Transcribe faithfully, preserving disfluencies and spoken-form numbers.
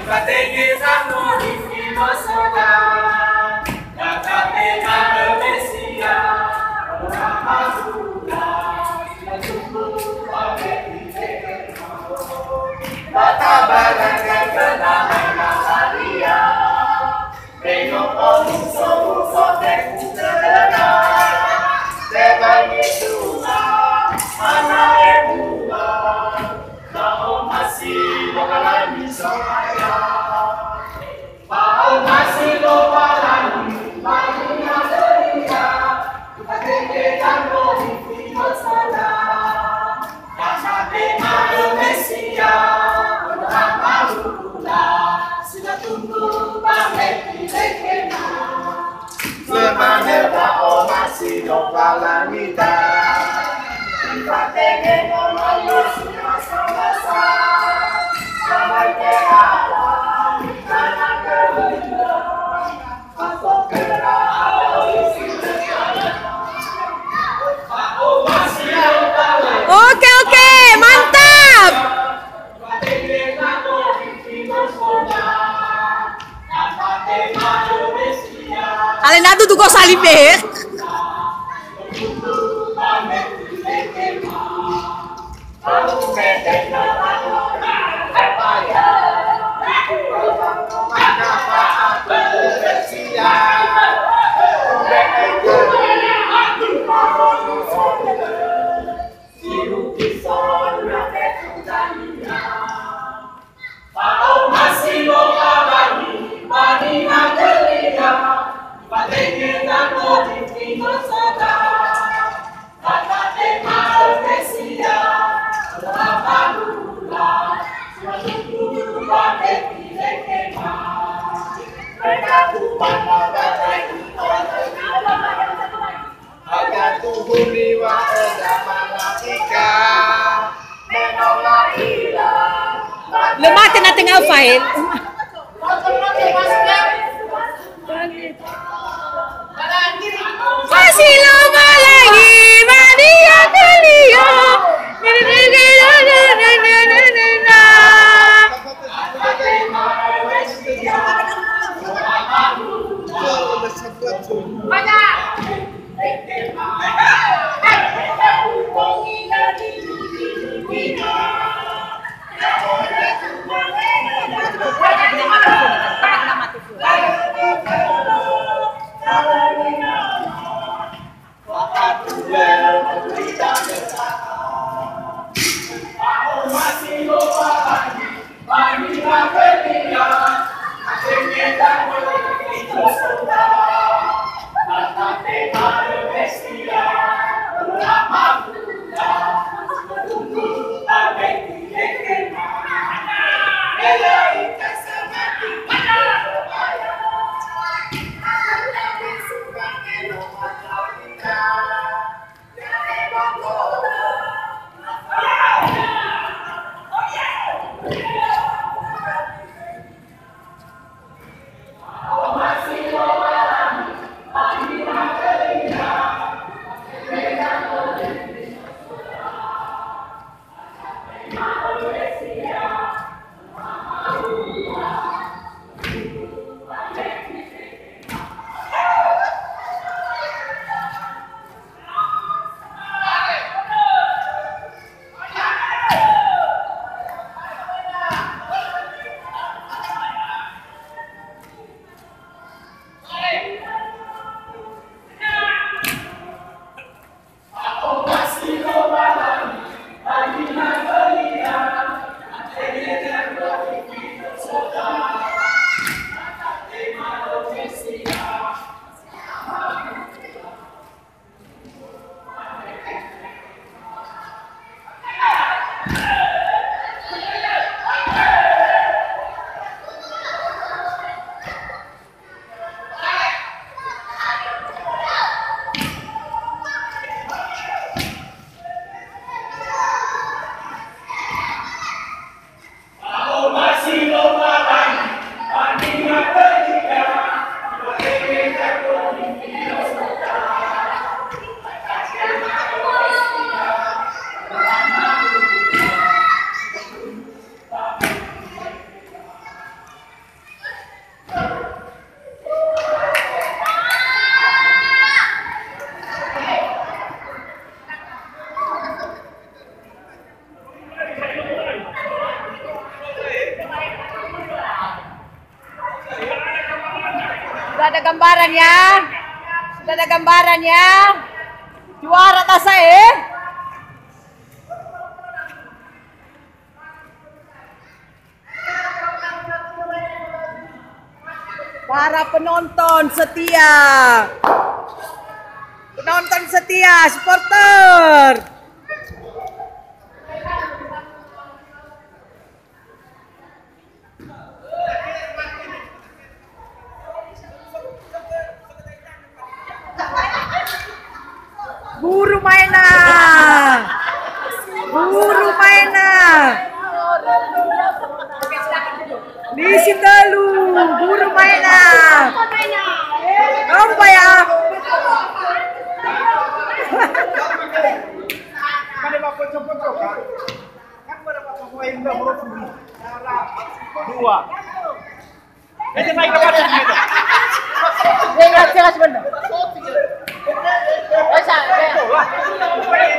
Fatenge zango di Finosoga, Bata Tena Mesia, Ora Madura, Sila Tumbu, Bata Barangga, Kena Maria, Beno Omuso, Muso, Teku, Tedera, Tebai Nisuma, Ana Ebua, Fa'omasi Lowalangi Zo'aya. Fa'omasi Lowalangi, Maria, Maria, Fatenge Zango di Finosoga. Bata Tena Mesia, Ora Madura, Sila Tumbu, Bata Tena. Lemane fa'omasi Lowalangida. Ifatenge nono Yesu masa-masa. Samai te'ala, Kana Galilea. Pasokera, Oke, oke, mantap. Alena dudu go salibe. Fa'omasi Lowalangi, Maria, Galilea, Fatenge Zango di Finosoga, Bata Tena Mesia, Ora Madura, Sila Tumbu, Bata Tena. Bata Tena. Hadia tuhuni wa'öda malaika, me no la'ila. Lö mate na tenga ufael. Fasi Lowalangi, Maria, Galilea. Sudah ada gambaran ya? Sudah ada gambaran ya? Juara ta sa'ae? Para penonton setia. Penonton setia, supporter. Guru Maena. Guru Maena. Misi telu, Guru Maena. Apa ya? Dua. Eh, jangan naik ke atas, gitu. Jangan, jangan sebentar. Bisa, ya.